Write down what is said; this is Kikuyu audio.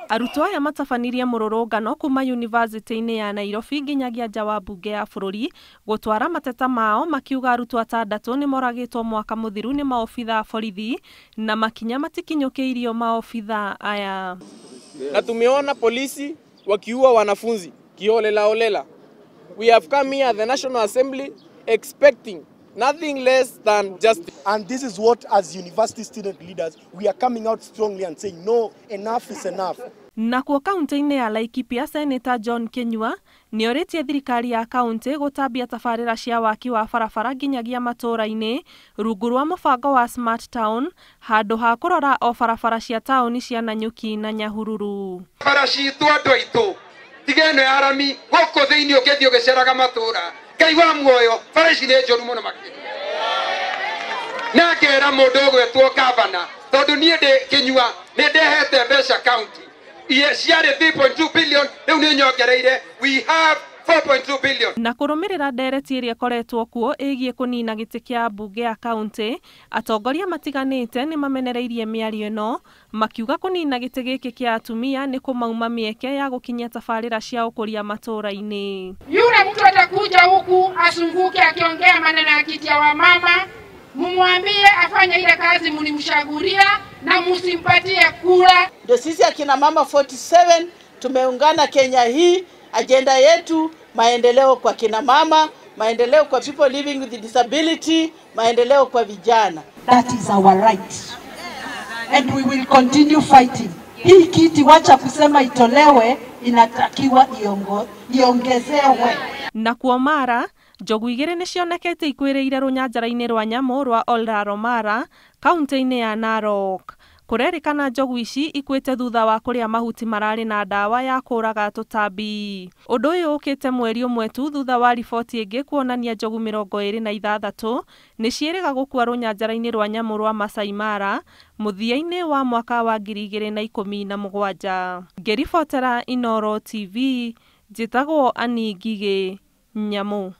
Arutwo aya matabanirie mũrũrũngano kuma yunivasĩtĩ-inĩ ya Nairobi nginyagia nja wa mbunge ya bũrũri gũtwara mateta mao, makiuga arutwo atandatũ nĩ moragĩtwo mwaka mũthiru nĩ maobitha a borithi na makinya matikinyũkĩirio maobitha aya. Na tumeona polisi wakiua wanafunzi kiholela holela. We have come here at the National Assembly expecting nothing less than justice. And this is what, as university student leaders, we are coming out strongly and saying, no, enough is enough. Nakuo kaunti-inĩ ya Laikipia, Senator John Kinyua nĩorĩtie thirikari ya kaunti gũtambia tabarĩra cia waki wa barabara nginyagia matũũra-inĩ rungu rwa mũbango wa Smart Town handũ ha kũrora o barabara cia taũni cia Nanyuki na Nyahururu. Bara citũ andũ aitũ tiga ĩno ya rami gũkũ thĩinĩ ũngĩthiĩ ũgĩceraga matũũra Ngai wa muoyo bara ici nĩ njũru mũno makĩria. Na ngera mũndũ ũgwetwo gavana tondũ niĩ ndĩ Kinyua nĩ ndehete mbeca kaunti ciarĩ 3.2 billion rĩu nĩ nyongereire, we have 4.2 billion. Na kũrũmĩrĩra ndereti ĩrĩa ĩkoretwo kuo ĩgiĩ kũnina gĩtĩ kĩa mbunge ya kaunti, atongoria matiganĩte nĩ mamenereirie mĩario ĩno makiuga kũnina gĩtĩ gĩkĩ kĩa atumia nĩ kũmauma mĩeke ya gũkinyia tabarĩra cia ũkũria matũũra-inĩ. Yule mtu atakuja huku asunguke akiongea maneno ya kiti ya wamama, mumwambie afanye ile kazi mlimshaguria na musimpatie kura. Ndio sisi akina mama 47 tumeungana Kenya hii. Agenda yetu maendeleo kwa kina mama, maendeleo kwa people living with disability, maendeleo kwa vijana. That is our right and we will continue fighting. Hii kiti wacha kusema itolewe, inatakiwa iongezewe. Na kuo Mara, njogu igĩrĩ nĩcionekete ikuĩrĩire rũnyanjara-inĩ rwa nyamũ rwa Olraro Mara kaunti-inĩ ya Narok. Kũrerĩkana njogu ici ikuĩte thutha wa kũrĩa mahuti mararĩ na ndawa ya kũraga tũtambi. Ũndũ ũyũ ũkĩte mweri ũmwe tu thutha wa riboti ĩngĩ kuonania njogu 26 nĩ ciĩrĩga gũkua rũnyanjara-inĩ rwa nyamũ rwa Masai Mara mũthia-inĩ wa mwaka wa 2017. Ngĩribotera Inooro TV, njĩtagwo Annie Ngigĩ Nyamũ.